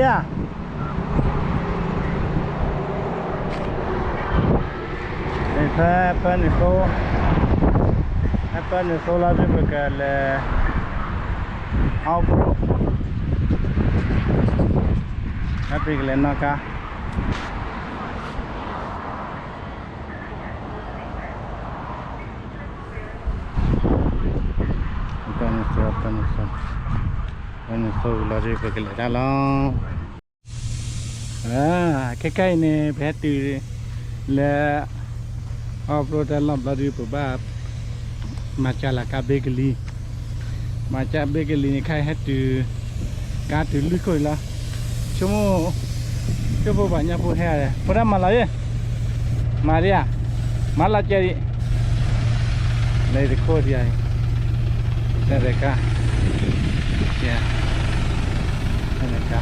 ယၤ ဖဲ ဖဲန့ၣ်သိ ဖဲန့ၣ်သိလီၤ ဒ်ပကလဲၤ off road, ဖဲပကလဲၤနီၣ်ကါ ဖဲန့ၣ်သိ ဖဲန့ၣ်သိ ဖဲန့ၣ်သိလီၤ ဒ်ပကလဲၤတၢ်လီၤ. ခဲခါအံၤန့ၣ် ပဟဲတုၤလၢ off road တၢ်လီၢ်ဘျီဒု ပဘၣ် မၤစှၤလီၤကါဘ့ကလံၤ, မၤစှၤဘ့ကလံၤန့ၣ် ခါအံၤဟဲတုၤ ကါတုၤလွံၢ်ခိၣ်အံၤလီၤ. ဆိကမိၣ် ဆိဖိပှၤကညီဖိဟဲ ဖိဒၣ်မၤလီၤယဲၢ်, မၤဒံးဧါ, မၤလီၤကဲဒံး, လၢတခိၣ်ဒံးဧါ, တၢ်ရဲၣ်ကါ, တၢ်ရဲၣ်ကါ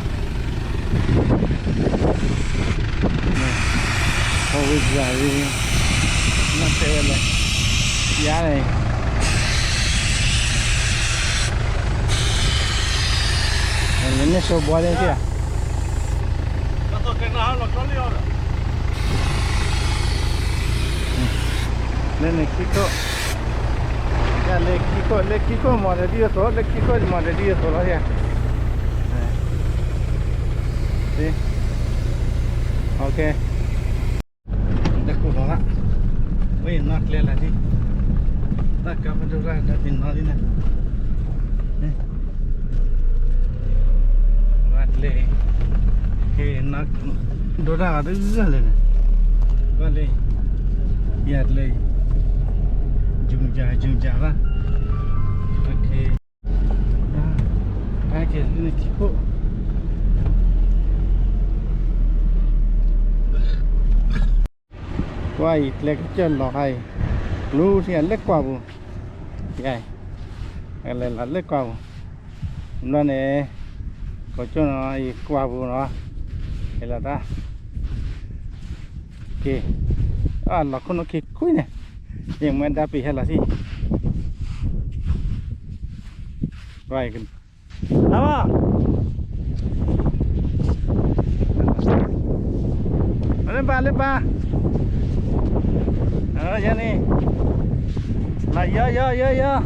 ဝံၤ နီၢ်တဲဝဲလဲၣ်, ယါန့ၣ် လၢန့ၣ်စိဘီလၢက့ၤဧါ, လၢန့ၣ်ခံခိၣ်, လၢခံခိၣ် လၢခံခိၣ်မီၤတဒ်အသိး လၢခံခိၣ်မီၤတဒ်အသိးလီၤယါ, တကိးလီၤလၢ ဝဲယနီၣ်ကျဲလၢဒ်, တၢ်ကါပဒိၣ်ရၣ်ဒီးသ့ၣ်နီၣ်ဒ်န့ၣ်, ဝဲကျဲ, က့ၤနီၣ်, ဒိၣ်တၢ်ဂၤတဂၤလဲၣ်န့ၣ်, ဝဲလၢ, ယၤကျဲ, ယုၢ်ယၤ ယုၢ်ယၤဘၣ်, ကဲ, ကဲလၢခံခိၣ် ကွၢ်အံၤ ကျဲကစၢၢ်လီၤခါအံၤ, လူထံၣ်အလဲၤကွၢ်ပူၤ, ယါအံၤ, ကလဲၤလီၤလဲၤကွၢ်ပူၤ, ဘျီန့ၣ်, ကိးကၠိၣ်နီၤ ယကွၢ်ပူၤနီၤ, ဟဲလီၤတၢ်, က့ၤ, အလီၤခိၣ်နီၣ်ခံကွံာ်န့ၣ်, ယမ့ၢ်ဒါပ့ၤဟဲလီၤသံ, ကွၢ်အံၤ အဘၣ်, လၢပၢ် လၢပၢ်, ယၤန့ၣ်, လီၤယီယီယီယီ, ယၤ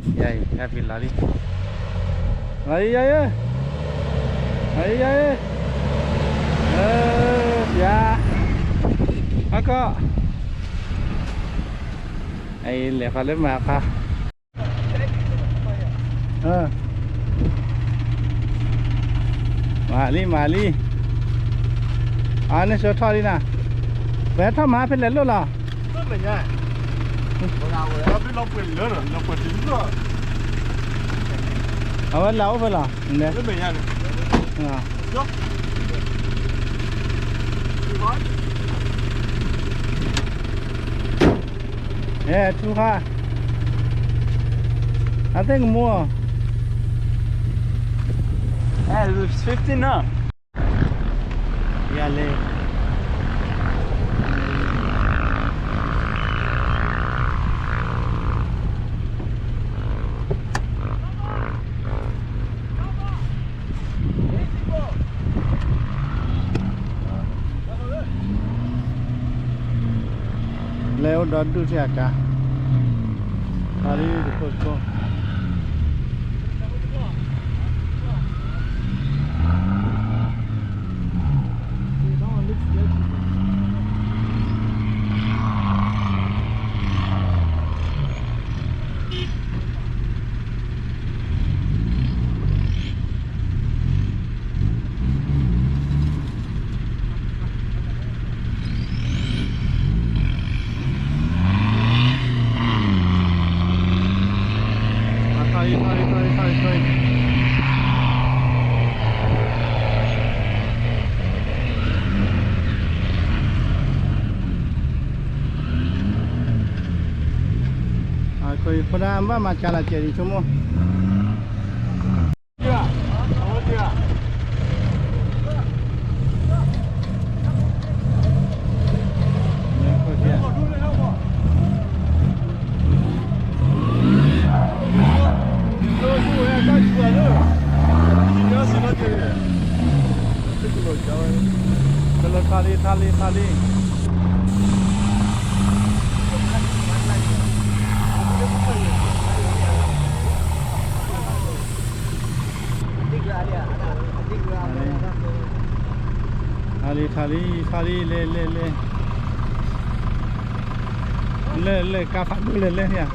အံၤ ဟဲပှၤလီၤလံ, လီၤယီယီယီ, လီၤယီယီယီ, ပျါ, ဟီၣ်ခိၣ်, အအံၤလဲၤဃီလၢမၤဖါ မၤလံ မၤလံ, အန့ၣ်စိထီၣ်လံနၤ, ပဟဲထီၣ်မၤဖဲလဲၣ်လိၣ်လီၤ, အဝဲလၢအိၣ်ဖဲလီၤ, အဲ ထူခါ, I think more, fifteen နီၤ, ယၤလဲၣ် လဲၤအိၣ်ဒီဒူၣ်ထံၣ်အကါ, အလံတခိၣ်တခိၣ်, အခိၣ်ဖိဒၣ်ဘၣ်မၤကၢ်လီၤကဲးဒံးဆိကမိၣ် Thank you. ထါလံ ထါလံ ထါလံ ထါလံ ထါလံ ထါလံ လဲၤ လဲၤ လဲၤ လဲၤ လဲၤ ကါဖးဒိၣ်လဲၤ လဲၤန့ၣ်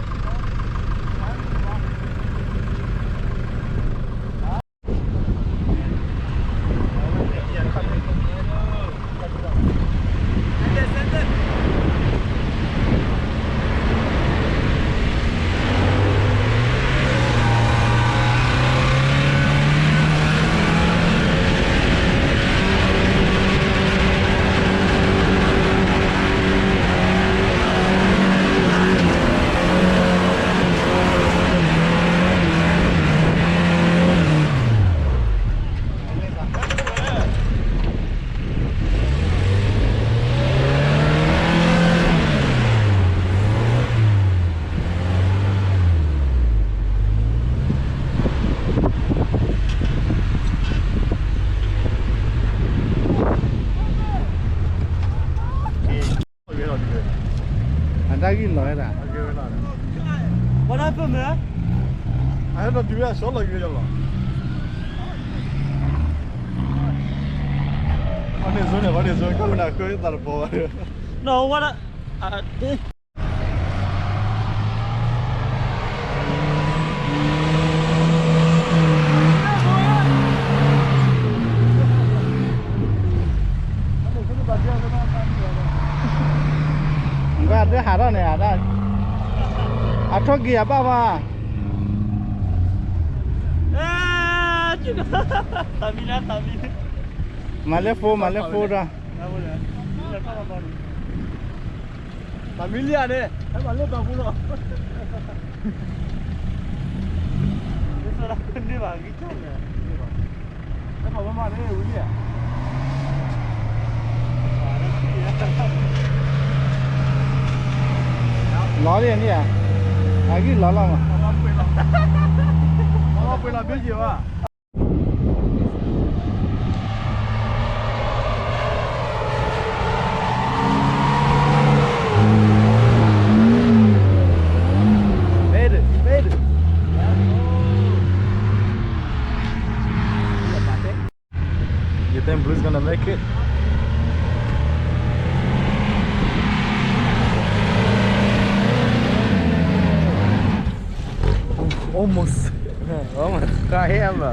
ဧါ အတၢ်ဂံၢ်လီၤဝဲဒၣ် What happened, man? အဟဲဒီးဒုးဝဲအစီလီၤယွဲယလီၤ အန့ၣ်ဇိန့ၣ် အန့ၣ်ဇိ ကမနၤဃၢသးတပီၤဘၣ်ဒီး No, what a, uh, this ဘၣ်တဟးထီၣ်န့ၣ် အထီၣ်က့ၤအဘၣ်ဘၣ် မၤလၢဖိ မၤလၢဖိဒီး တၢ်မံလံဧါန့ၣ် ဟဲမၤလၢပှၤဖိလီၤ ဟဲမၤဝဲမးန့ၣ် ဝံၤလံဧါ လီၤလံန့ၣ်ဧါ အဂံၢ်လီၤလီၤမး ပှ့ၤလီၤဘ့ယံၤဘၣ် Made it, you made it. You think Blue's gonna make it? Almost. Almost. Got him, bro.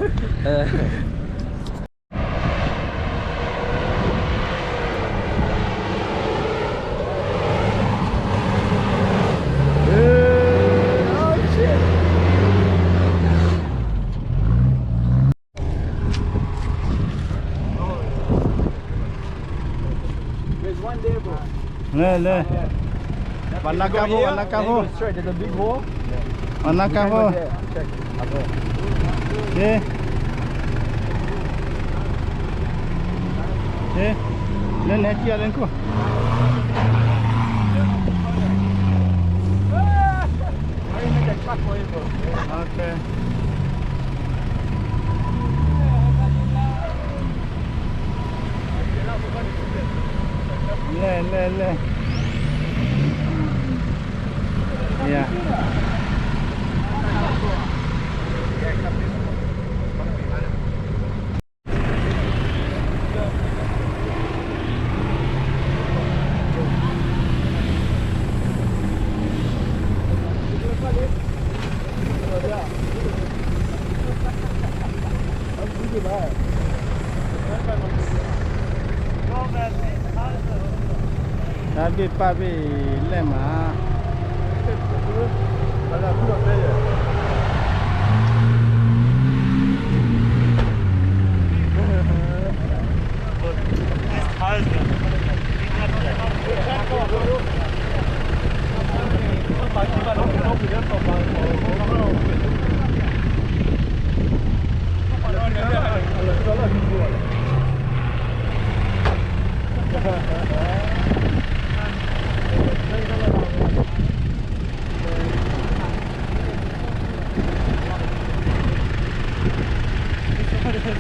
One day, bro. လဲၤ လဲၤ ပှၤနၢ်ကါဖိ ပှၤနၢ်ကါဖိ Straight to the big hole. ပှၤနၢ်ကါဖိ Check. က့ က့ လဲၤ လဲၤ က့ လဲၤခိၣ် Okay. လဲၤ လဲၤ လဲၤ ယၤ တၢ်ဘ့ၣ်ပၢ်ဘ့ၣ်လဲၣ်မး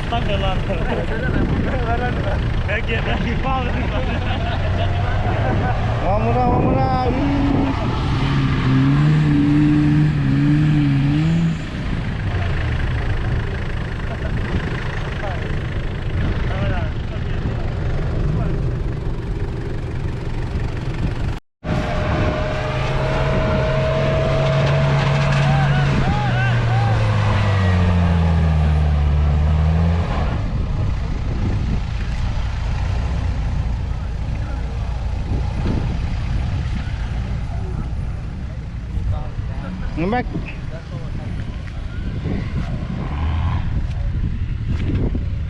Stuck a lot. ဝဲမူရၣ် ဝဲမူရၣ် မ့ၢ်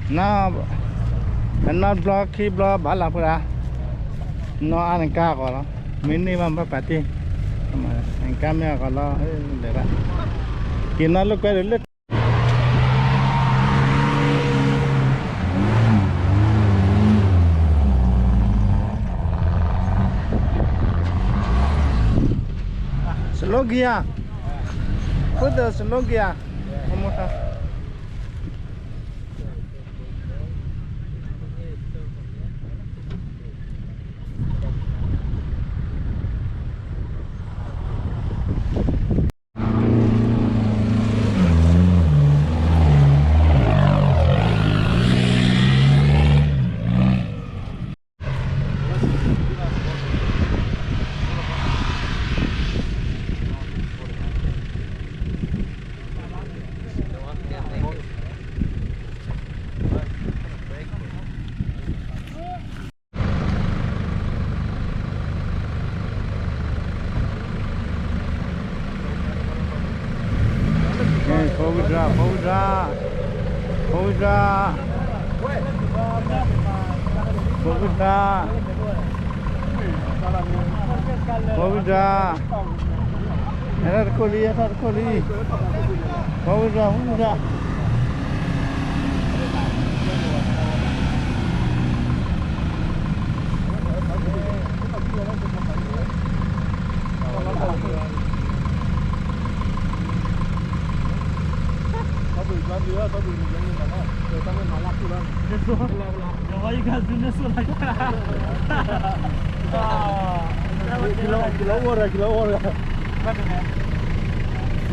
နီၢ် နီၢ်ဘျီခံဘျီဘၣ်လီၤဖိဒၣ်, နီၢ်အါနကါအဂီၢ်လီၤ, မ့ၢ်န့ၢ်ဘၣ်မ့ၢ်ပာ်တ့ၢ်, နကါမ့ၢ်အဂီၢ်လီၤ, က့ၤနီၢ်လၢကွဲဒၣ်လၢ Slow gear. Put the slow gear. One more time. Four wheel drive, four wheel drive, four wheel drive, four wheel drive, four wheel drive. ဟဲထီၣ်တခိၣ်လံ, ဟဲထီၣ်တခိၣ်လံ, four wheel drive, four wheel drive.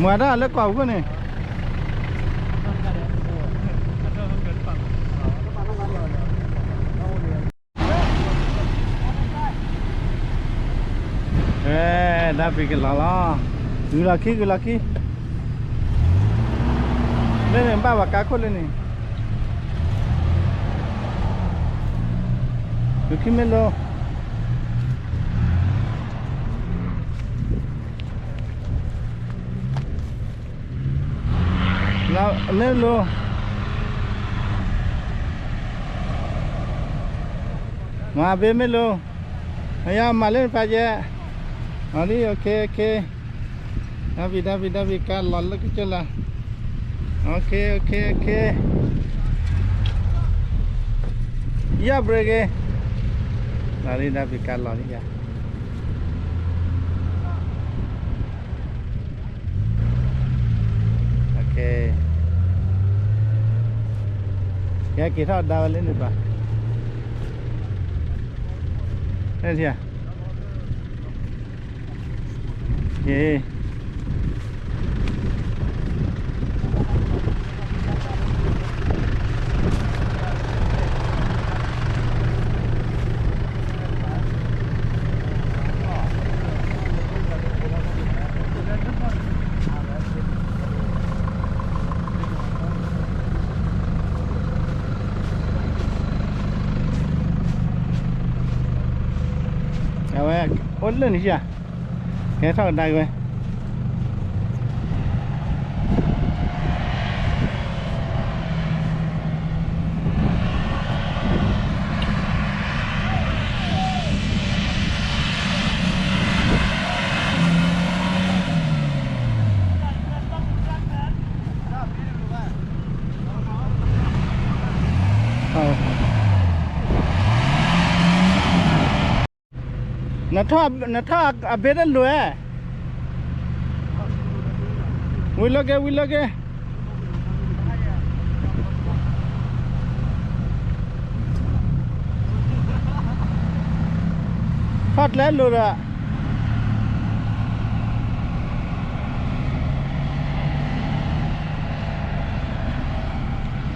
မၤတၢ်လၢကွၢ်ပူၤန့ၣ် အဲ ဒၣ်ပံၤကလီၤလီၤ, ဂုၤလီၤခံ ဂုၤလီၤခံ, လၢန့ၣ်ဘၣ်ပှၤကါခိၣ်လၢန့ၣ်, ဂုၤခံမ့ၢ်လိၤ မ့ၢ်လိၤ, မၤဘ့မ့ၢ်လိၤ, အယမၤလၢနဖးယဲ, အလံ okay okay, ဒၣ်ဖံး ဒၣ်ဖံး ဒၣ်ဖံး ကါလီၤလၢကစၢၢ်လၢ, okay okay okay, ယ brake, လီၤလံ ဒၣ်ဖံး ကါလီၤလံယၤ. ကဲက့ၤထီၣ်ဒါဝဲလၢန့ၣ်ပၢ်, က့ၤ အဝဲ အိၣ်လၢန့ၣ်ယၤ, ကဲထီၣ်ကဒါက့ၤဝဲ. နထီၣ်အဘ့တလိၤဧါ, ဝံၤလၢက့ၤ ဝံၤလၢက့ၤ. ထီၣ်ကျဲလိၤဒီး,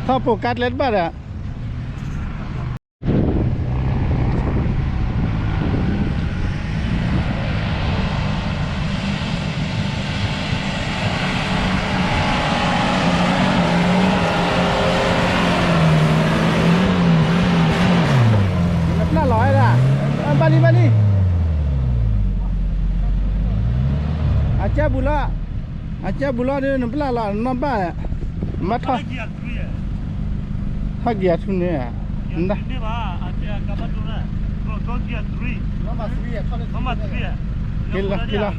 ထီၣ်ပိာ်ကါကျဲတဘၣ်ဒီး နပျၢ်လီၤဝဲဒၣ်, ဘၣ်လံ ဘၣ်လံ, အကဲဘူးလီၤ, အကဲဘူးလီၤဒီး နပျၢ်လီၤ နီၢ်ဘၣ်, မ့ၢ်ထီၣ်, ထီၣ်က့ၤအထူန့ၣ်, နဒၣ်, က့ၤလီၤ က့ၤလီၤ.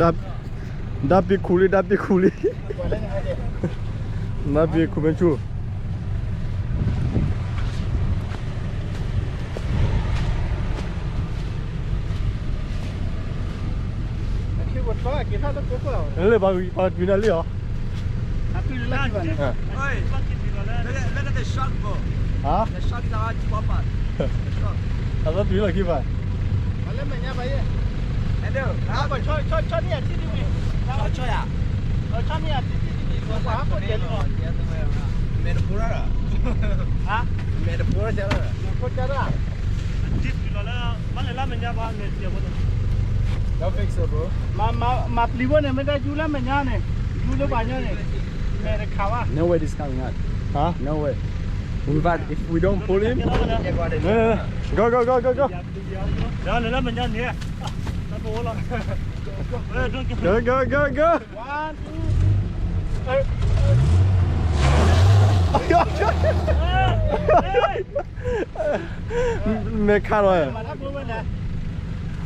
ဒါ, ဒါပ့ၤခူၣ်လံ, ဒါပ့ၤခူၣ်လံ, ဒါပ့ၤခူၣ်မ့ၢ်ဆူၣ်. လၢပှၤကတုၤနၤလံဧါ. ဟါ, အသီတုၤလီၢ်ခံဘၣ်. မၤပျံၤဝဲန့ၣ် မ့ၢ်တၢ်ယူလၢမဲာ်ညါန့ၣ်, ယူလၢပှၤညါန့ၣ်, မဲာ်တခးဘၣ်. No way this coming out. Huh? No way. We, but if we don't pull him, go, go, go, go, go. လၢမဲာ်ညါန့ၣ်, go, go, go, go. One, two, three. မဲာ်ခးလီၤ,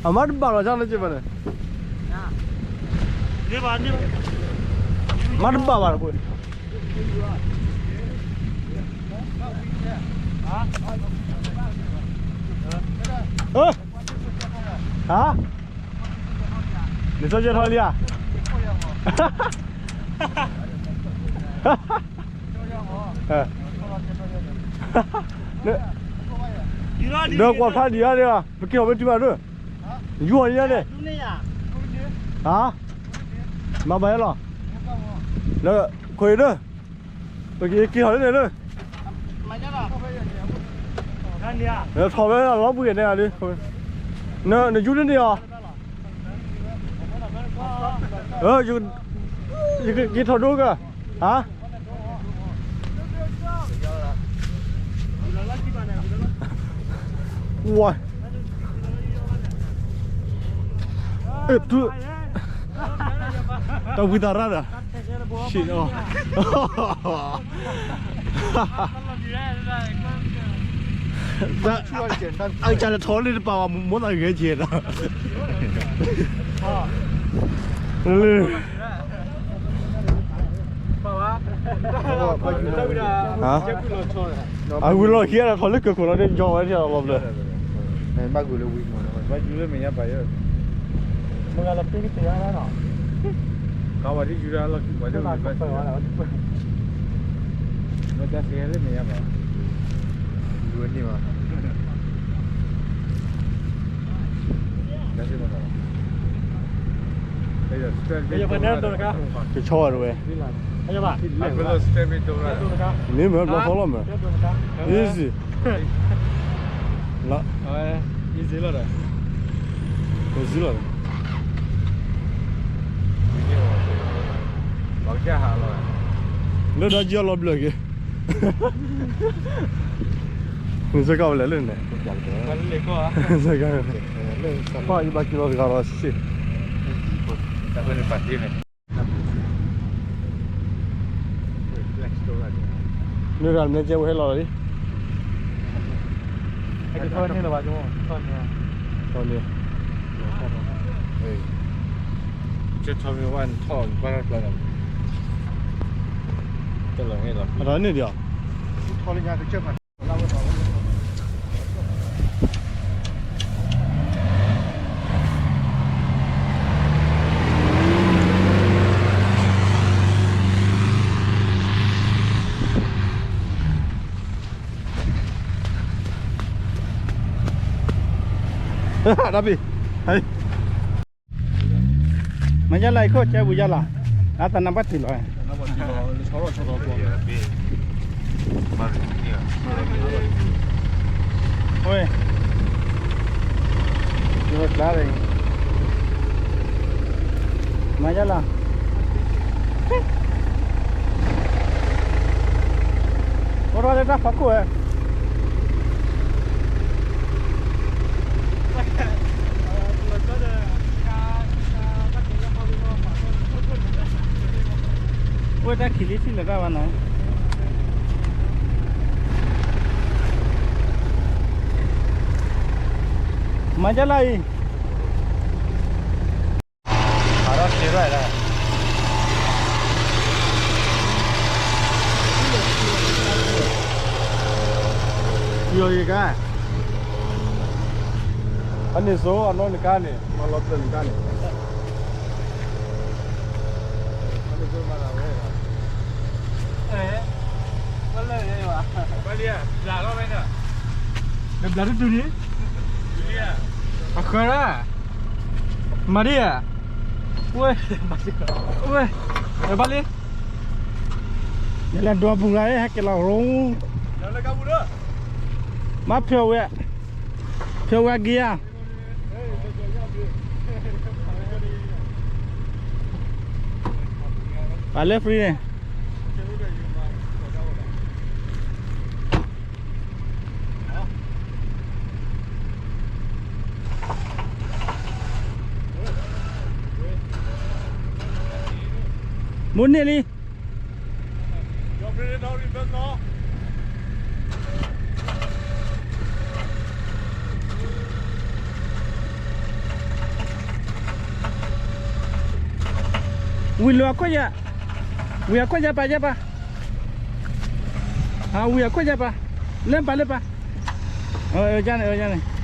အမါတဘၣ်လီၤ ဆါလၢက့ဘၣ်န့ၣ်, မါတဘၣ်ဘၣ်လီၤ. ဟါ, နစီကဲထီၣ်လံဧါ. ဒီးကွၢ်ဖျါဒံးဧါန့ၣ်, ပက့ၤထီၣ်ဝဲတုၤဘၣ်ဒၢ, ယူဟီၣ်န့ၣ်န့ၣ်, ဟါ, မၤဘၣ်ယဲလီၤ, လၢခိၣ်အံၤဒၢ, ပက့ၤထီၣ်လၢန့ၣ်ဒၢ, ထီၣ်ဝဲလီၤဘှံးန့ၣ်, နယူန့ၢ်အီၤ, ယကက့ၤထီၣ်ဒိက, ဟါ, ဝါ, တၢ်ဝံသးရၣ်ဒီး, ဆံးအီၤ, အကစၢ်လဲၤထီၣ်လၢတပာ်ဘၣ် မိၢ်သးဂဲၤကဲဒီး, လၢ ဟါ, အဝံၤလီၢ်ခံဒီး ထီၣ်လၢကၢၢ်ခိၣ်လီၤ ယီၤဝဲထီၣ်လီၤဘျၢ, ဘၣ်ဂုာ်လၢဝံၤမး, ဘၣ်ယူလၢမဲာ်ညါပာ်ယဲ, မုၢ်ဂၤလီၤပ့ၤကတၢၢ်လီၤ, ကဝဲဒ်ယူဒၤလီၢ်ခံ ပှၤဒ်ဝဲဘၣ်, မ့ၢ်တၢ်စံးဟဲလၢမဲာ်ညါပာ်, ယူဝဲန့ၢ်ဘၣ်, တၢ်စံးမး ကဆီဝဲတဝဲ, မ့ၢ်မ့ၢ်ဘျီသီလီၤမး, easy, လီၤ, easy လီၤ, easy လီၤ, လၢဒီးကီၢ်လီၤဘျၢက့ၤ, နစ့ၢ်ကီးဝဲလဲၣ်လၢန့ၣ်, ပှၤယဘၣ်က့ၤလီၤတဂၤလီၤစ့ၢ်, မ့ၢ်ဂၤမ့ၢ်ကဲဝဲဟဲလီၤလီၤလံ, ထီၣ်န့ၢ်, ထီၣ်န့ၢ်, ထီၣ်န့ၢ်, ထီၣ်န့ၢ်ဝဲထီၣ်, အထီၣ်န့ၢ်ဒံးဧါ. တၢ်ဘံၣ်, မ့ၢ်ယါလၢအံၤခိၣ်ကဲဝံၤယါလီၤ, အသးနါပှၢ်တုၤလီၤ, ဝဲ, ကျါ, မ့ၢ်ယါလီၤ, အိၣ်ဒီးတၢ်ဖီခိၣ်ဝဲ အိၣ်တၢ်ခံးလံထံၣ်လၢၤတၢ်ဘၣ်နီၤ, မၤကၢ်လၢအံၤ, ဟးထီၣ် ယကါ, အန့ၣ်စိ အနီၢ်နကါန့ၣ် မၤလီၤပျၢၤနကါန့ၣ်, ဘျးတတုၤန့ၣ်, အဃၢရၣ်, မၤဒံဧါ, ဝဲ, ဝဲ, ဘၣ်လံ, ယလဲၤဒိးပူၤလၢဟဲက့ၤလီၤရိ, မ့ၢ်ဖျိဝဲ, ဖျိဝဲက့ၤဧါ, ပှၤလၢ free န့ၣ် မူန့ၢ်လံ, ဝံၤလီၤအခိၣ်ယၤ, ဝံၤအခိၣ်ယၤပာ်ယၤပာ်, ဝံၤအခိၣ်ယၤပာ်, လၢပာ်လၢပာ်, အန့ၣ်, အန့ၣ်